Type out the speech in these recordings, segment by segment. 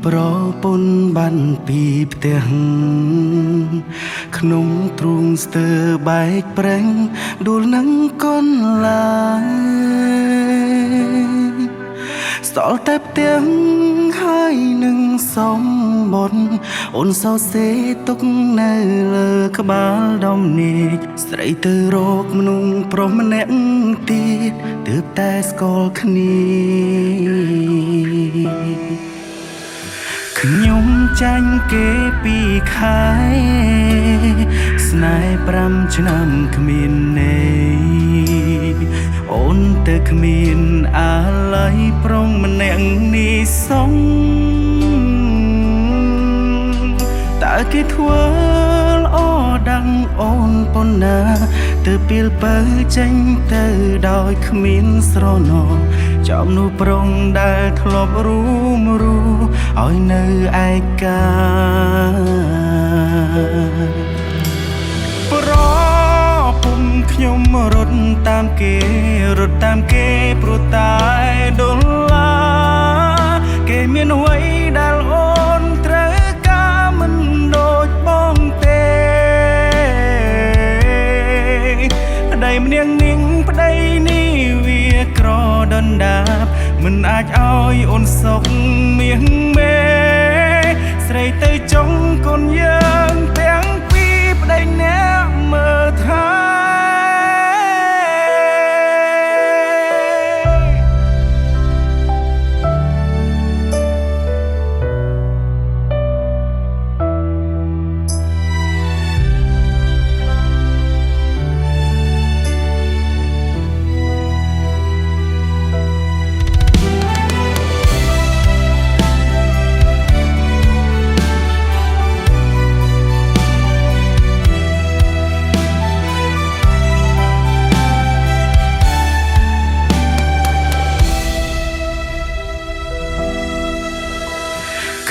ប្រពន្ធបានពីផ្ទះក្នុងទ្រូងស្ទើរបែកប្រេងដួលនឹងកូនឡាយសល់តែផ្ទះហើយនឹងសំបុនអូនសោសេទុកនៅលើក្បាលដំណេកស្រីទៅរកមនុស្សប្រុសម្នាក់ទៀតទើបតែស្គាល់គ្នាខ្ញុំចាញ់គេពីខែស្នេហ៍5ឆ្នាំគ្មានន័យអូនទៅគ្មានអាល័យប្រុសម្នាក់នេះសងតើគេធ្វើល្អដឹងអូនប៉ុណ្ណាទៅពេលបើចេញទៅដោយគ្មានស្រណោចំនោះប្រុងដែលធ្លាប់រួមរស់ឲ្យនៅឯកាប្រពុំខ្ញុំរត់តាមគេរត់តាមគេព្រោះតែដុល្លារគេមានអ្វីដែលអូនត្រូវការមិនដូចបងទេប្តីម្នាក់នាងប្តីនេះវាក្រដណ្ដាបមិនអាចឲ្យអូនសុខមាសមេស្រីទៅចុងកូនយើងទាំងពីរប្តីអ្នកមើលថែ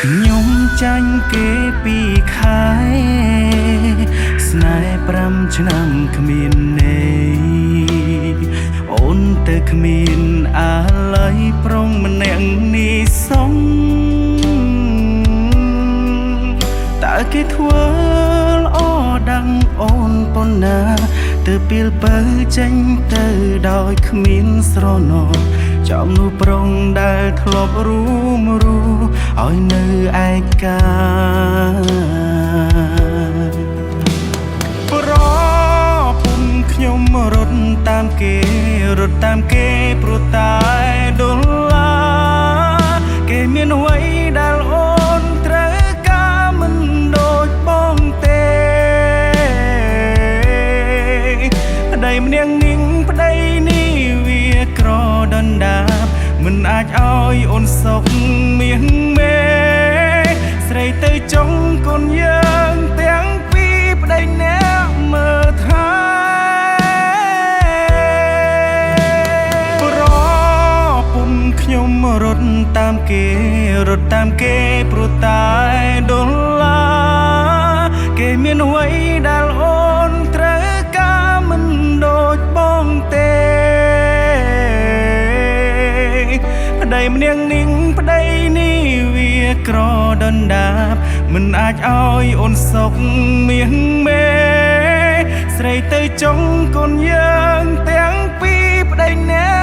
ខ្ញុំចាញ់គេពីខែស្នេហ៍5ឆ្នាំគ្មានន័យអូនទៅគ្មានអាល័យប្រុសម្នាក់នេះសងតើគេធ្វើល្អដឹងអូនប៉ុណ្ណាទៅពេលបើចេញទៅដោយគ្មានស្រណោចំនោះប្រុងដែលធ្លាប់រួមរស់ឲ្យនៅឯកាប្រពុំខ្ញុំរត់តាមគេរត់តាមគេព្រោះតែដុល្លារគេមានអ្វីដែលអូនត្រូវការមិនដូចបងទេប្តីម្នាក់នាងប្តីនេះវាក្រដណ្ដាបមិនអាចឲ្យអូនសុខមាសមេស្រីទៅចុងកូនយើងទាំងពីរប្តីអ្នកមើលថែប្រពុំខ្ញុំរត់តាមគេរត់តាមគេព្រោះតែដុល្លារគេមានអ្វីដែលអូនត្រូវការមិនដូចបងទេប្តីម្នាក់នាងប្តីនេះវាក្រដណ្ដាបមិនអាចឲ្យអូនសុខមាសមេស្រីទៅចុងកូនយើងទាំងពីរប្តីអ្នក